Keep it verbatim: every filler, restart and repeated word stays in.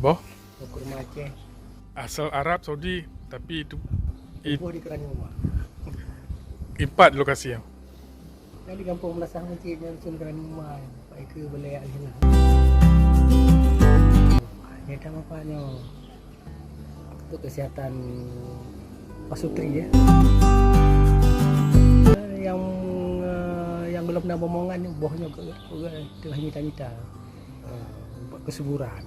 Boh? Kurma Aceh. Asal Arab Saudi, tapi itu i- Tumbuh di Kerani Uma. Ipat lokasi ya. Kan di Kampung Melasah Masjid, nyan dusun Kerani Uma. Pak Ika boleh alhamdulillah. Nyata bapak nyoe. Untuk kesihatan Pak Sutri ya. Yang eh, yang belum pernah bomongan ni boh nyoe ke, ke, tengah nyita-nyita. Eh, buat kesuburan.